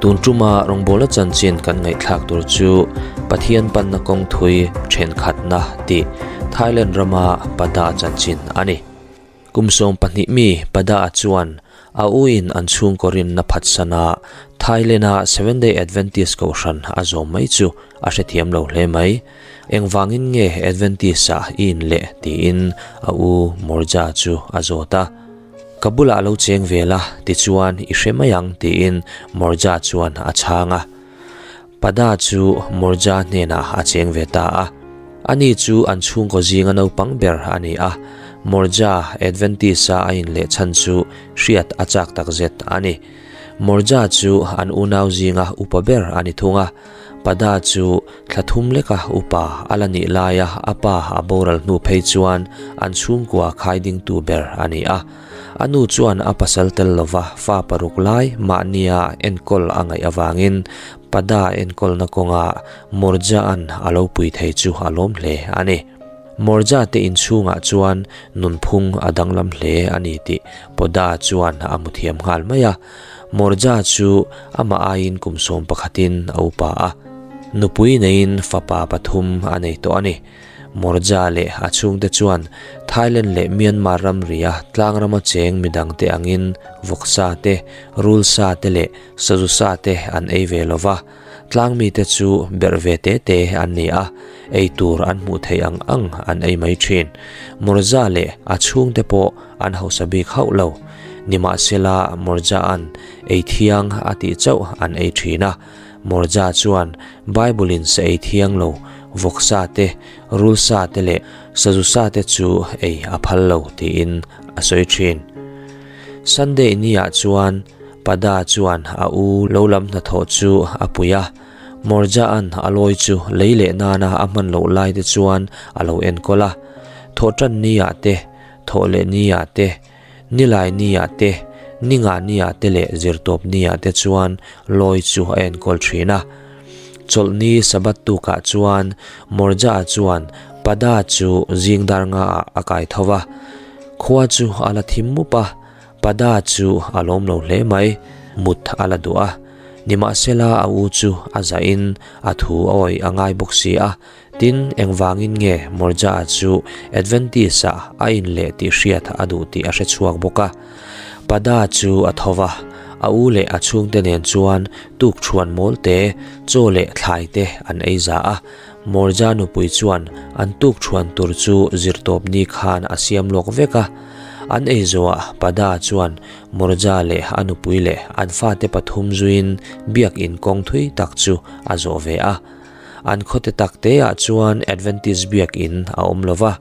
Tun tuma rawngbawlna chanchin kan ngaihthlak tur chu Pathian panna kawng thui thenkhatna tih Thailand rama Pada chanchin a ni. Kum 12 mi Pada chuan a uin an chhungkaw rinna phatsana Thailand-a Seventh-day Adventist kohhran a zawm mai chu a hrethiam lo hle mai. Engvangin nge Adventist-ah i inleh tiin a u Morja chu a zawt a. Ka bulah lo cheng ve la, tichuan i hre mai ang tiin Morja chuan a chhang a. Pada chu Morja hnenah a cheng ve ta a. Ani chu an chhungkaw zinga naupang ber a ni a, Morja Adventist-a a inleh chhan chu hriat a chak takzet a ni. Morja chu an unau zinga upa ber a ni thung a, Pada chu thla thum leka upa a la nih laia a pa a boral hnu phei chuan an chhungkua khai dingtu ber a ni a. A nu chuan a pasal tel lova fa paruk lai mahnia enkawl a ngaih avangin Pada enkawlna kawnga Morja-a'n a lo pui thei chu a lawm hle a ni. Morja te inchhungah chuan nunphung a danglam hle a ni tih Pada chuan a hmu thiam nghal mai a. Morja chu amah aiin kum sawm pakhatin a upa a, nupui neiin fapa pathum a nei tawh a ni. Morja leh a chhungte chuan Thailand leh Myanmar ramria tlangrama cheng midangte angin vawksa te, rulsa te leh sazusa te an ei ve lo va, tlangmite chu berh ve te te an ni a, ei tur an hmuh theih ang ang an ei mai thin. Morja leh a chhungte pawh an hausa bik hauh lo. Nimahsela Morja-a'n ei thiang a tih chauh an ei thin a. Morja chuan Bible-in sa ei thiang lo, vawksa te, rulsa te leh sazusa te chu ei a phal lo tiin a sawi thin. Sunday ni-ah chuan Pada chuan a u lo lam hnathawh chu a pui a. Morja-a'n a lawi chu lei leh nana a hman loh lai te chuan a lo enkawl a. Thawhtan ni-ah te, Thawh leh ni ah te, ni lai ni ah te, ni ngah ni ah te leh zirtawp ni ah te chuan lawi chu a enkawl thin a. Chawlhni Sabbath tukah chuan Morja-a chuan Pada chu zing dar nga ah a kai tho va. Khua chu a la thim mup a, Pada chu a lawm lo hle mai, mut a la duh a. Nimahsela a u chu a zahin a thu a awih a ngai bawk si a, Tin, engvangin nge Morja-a chu Adventist-ah a inleh tih hriat a duh tih a hre chhuak bawk a. Pada chu a tho va, a u leh a chhungte nen chuan tukṭhuan mawl te, chaw leh thlai te an ei za a. Morja nupui chuan an tukṭhuan tur chu zirtawp ni khan a siam lawk vek a. An ei zawhah Pada chuan Morja leh a nupui leh an fate pathum zuiin biakin kawng thui tak chu a zawh ve a. An khawte tak te ah chuan Adventist biakin a awm lo va,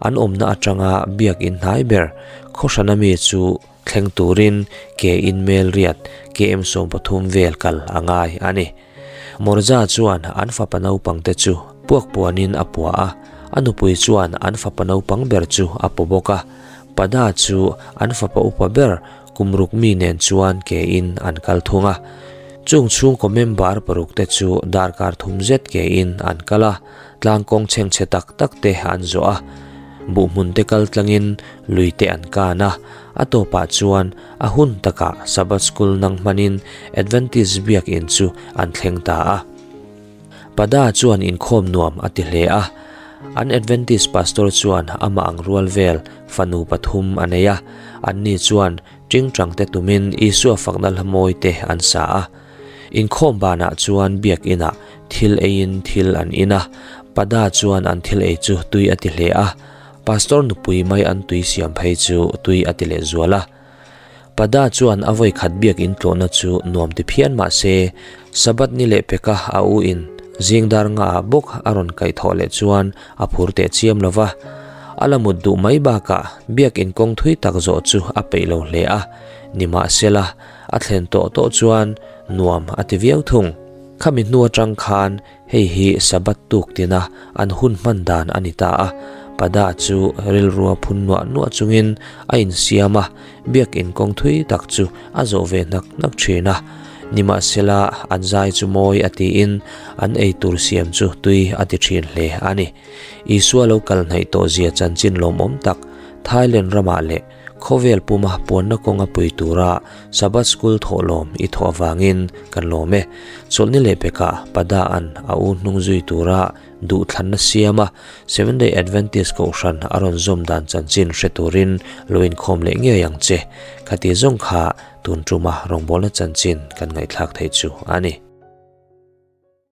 an awmna atanga biakin hnai ber khawhrana mi chu thleng turin ke in mel riat KM 13 vel kal a ngai a ni. Morja chuan an fapa naupang te chu puak puanin a pua a, a nupui chuan an fapa naupang ber chu a paw bawk a, Pada chu an fapa upa ber kum ruk mi nen chuan ke in an kal thung a. Chung chhungkaw member paruk te chu darkar thum zet ke in an kal a, tlangkawng chhengchhe tak tak te an zawh a, buhhmun te kal tlangin lui te an kan a, a tawpah chuan a hun takah Sabbath School nang hmanin Adventist biakin chu an thleng ta a. Pada chuan inkhawm nuam a ti hle a, an Adventist pastor chuan amah ang rual vel fanu pathum a nei a, anni chuan tingtang te tumin Isua fakna hla mawi te an sa a. Inkhawm banah chuan biakinah thil eiin thil an in a, Pada chuan an thil ei chu tui a ti hle a, pastor nupui mai an tui siam phei chu tui a ti lehzual a. Pada chuan a vawi khat biakin tlawhna chu nuam ti phian mah se, Sabbath ni leh peka a u in zing dar nga ah bawk a rawn kaih thawh leh chuan a phur teh chiam lo va. A la mut duh mai bakah biakin kawng thui tak zawh chu a peih lo hle a, nimahsela a thlen tawh tawh chuan nuam a ti viau thung. Khami hnu atang khan Hei hi Sabbath tuk tina an hun hman dan a ni ta a, Pada chu rilrua phun nuah nuah chungin a insiam a, biakin kawng thui tak chu a zawh ve hnak hnak thin a. Nimahsela, an zai chu mawi a tiin an ei tur siam chu tui a ti thin hle a ni. Isua lo kal hnaih tawh zia chanchin lawmawm tak Thailand ramah leh. Khawvel puma puanna kawnga pui tura Sabbath School thawhlawm i thawh avangin kan lawm e. Chawlhni leh pekah Pada-a'n a u hnung zui tura duhthlanna siama Seventh Day Adventist Kohhran a rawn zawm dan chanchin hre turin lo inkhawm leh ngei ang che. Khati zawng kha tun tuma rawngbawlna chanchin kan ngaihthlak theih chu a ni.